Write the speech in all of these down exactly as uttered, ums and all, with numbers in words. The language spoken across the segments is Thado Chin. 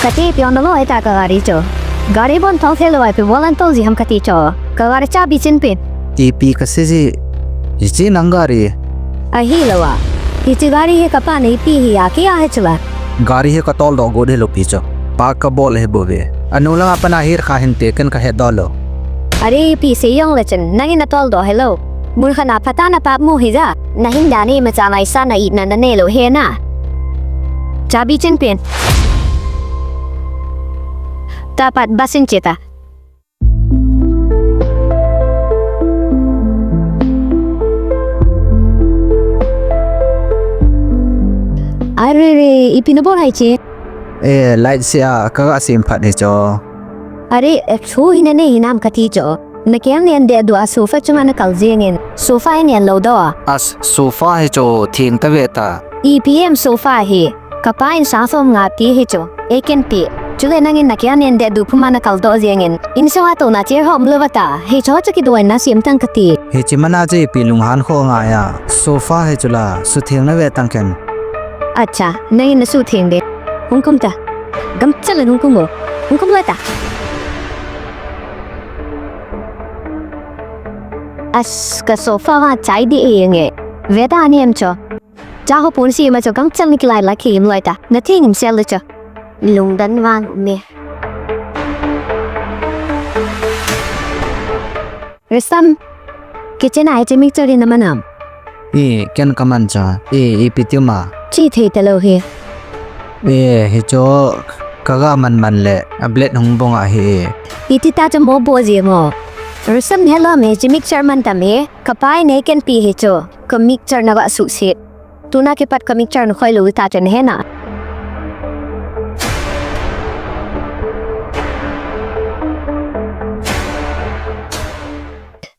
Kati pion na lo eta ka gari chu. Gari bon thong thei lou a ipi bol a natol ji ham kati chu. Ka gari chabi chin pin. Ipi kasei ji. Hiche nang gari. Ahilou a. Hiche gari hi kapa neipeh hi a kei a hi chu la. Gari hi katol doh got hilou pi chu. Park kabol hi bou ve. Anung langa pat a hir kha hinte ken kahet doh lou. Are ipi sei jong le chun nangin natol doh hilou. Mun khat a phat a na park mu hija. Nahin dan imacha ngaisah na itna nanei lou hi na. Chabi chin pin. Tapat bus in che ta. Are re, ipi nabol ham hiche? Eh, light se a, kaga sem phat hi chu. Are, eh, thu hi nanei hinam kati chu. Nakeng nen deh dua sofa chunga nakal jingin. Sofa hi nen lou doh a. As, sofa hi chu theng tave ta. Ipi em sofa hi. Kapa in sang som nga ti hi chu. Ei ken ti. Chule nangin nakeng nen deh du puma nakal doh jingin. Insunga touna chair ho umlou vata. Hichu chu kidoina sem tang kati. Hiche mana chu ipi lunghan kho ngai a. Sofa hi chu la. Sutheng nave tang ken. Acha, nangin nasutheng de. Hung kum ta. Gamchal in hung kum o. Hung kum lou ta. As, ka sofa va chai di e nge. Veta ani em chu. Cha ho pun si ma chu gamchal ni kilai la ki im lou ta. Natheng im sel lou chu. Lungdon vang me. Rustam, kitchen a hiche mixture hi naman am? Eh, ken kaman cha. Eh, ipi tiu ma. Chi thei talou hi. Eh, hichu kaga man man le, a blade hung bong ahi. Iti ta chu mo bo ji mo. Rustam hello me, hiche mixture man tam hi. Kapa in nei ken pe hi chu. Ka mixture naga suhset. Tuna kipat ka mixture nakhoi lou ta chun hena.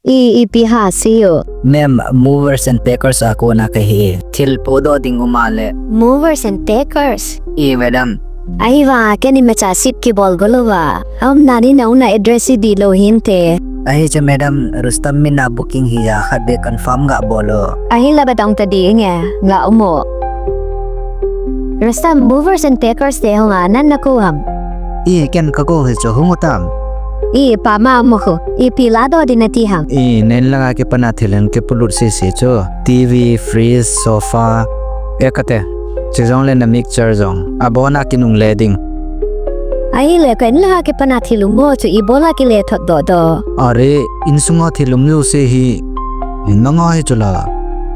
I, ipi ha, see you. Ma'am, movers and packers a kona kahi. Thil podoh ding um a le. Movers and packers? I, madam. Ahi va, ken imacha shift kibol go lou va. Aumna ni nauna address hi di lou hinte. Ahi chu madam, Rustam mina booking hi a khat be confirm ga bol o. Ahi la ba dong ta di nge, ga um o. Rustam, movers and packers te hung a, nang nakou ham? I, ken kakou hi chu, hung u tam. I, pa ma mo khu, ipi ladoh ding nati ham? I, nei langa kipana thil hin kipolut sese chu. T V, fridge, sofa. E kate. Chujongle na mixture jong. Abona kinungle ding. Ahile ka in langa kipana thil um ho chu ibola kile thot doh doh. Are, insunga thil um jouse hi. Nanga hi chu la.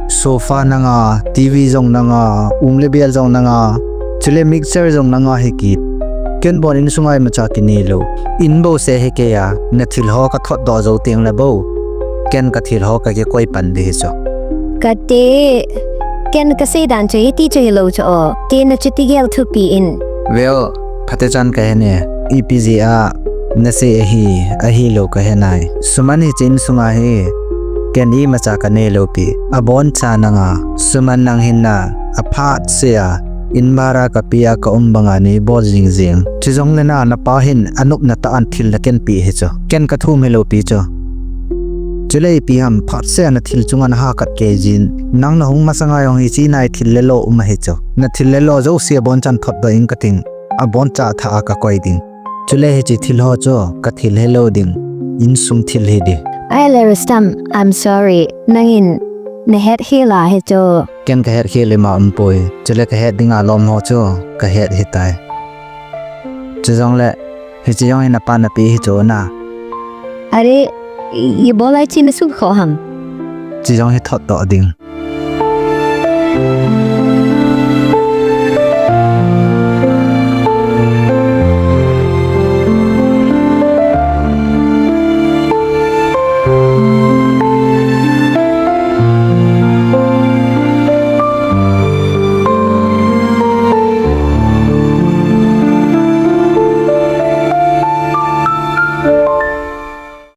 Sofa nanga, T V jong nanga, um le bel jong nanga. Chule mixture jong nanga hi kit. Ken bon insunga imacha kinei lou. In bou se hi kei a, na thil ho kathot doh jou teng le bou. Ken ka thil ho kakikoi pan di hi chu. Kati, ken kasei dan chu hiti chu hilou chu o. Ti na chuti gel thupi in. Veo, phatechan kahe ne. Ipi jeh a, nasei ahi, ahilou kahe nai. Suman hiche insunga hi, ken imacha kanei lou pi. Aboncha nanga, Suman nang hin na, aphat se a. In bhara kapia ka um banga nei bol jing jing. Chujongle na, napa hin anopna tah a thil nakenpi hi chu. Ken kathum hilou pi chu. Chule ipi ham phat se a na thil chunga naha khat kei jin. Nang nahung masanga jong hiche nai thil le lo um ahi chu. Na thil le lo jouse abonchan thot doh ing kating. Aboncha thah a kakoi ding. Chule hiche thil ho chu kathil hilou ding. Insung thil hi di. Ahile Rustam, I'm sorry. Nangin nahet hel ahi chu. Ken kahet khel ima umpoi. Chule kahet dinga lom ho chu kahet hitai. Chujongle, hiche jong hi napa napeh hi chu na. Are, i, ibola hiche nasukhoh ham? Hiche jong hi thot doh ding.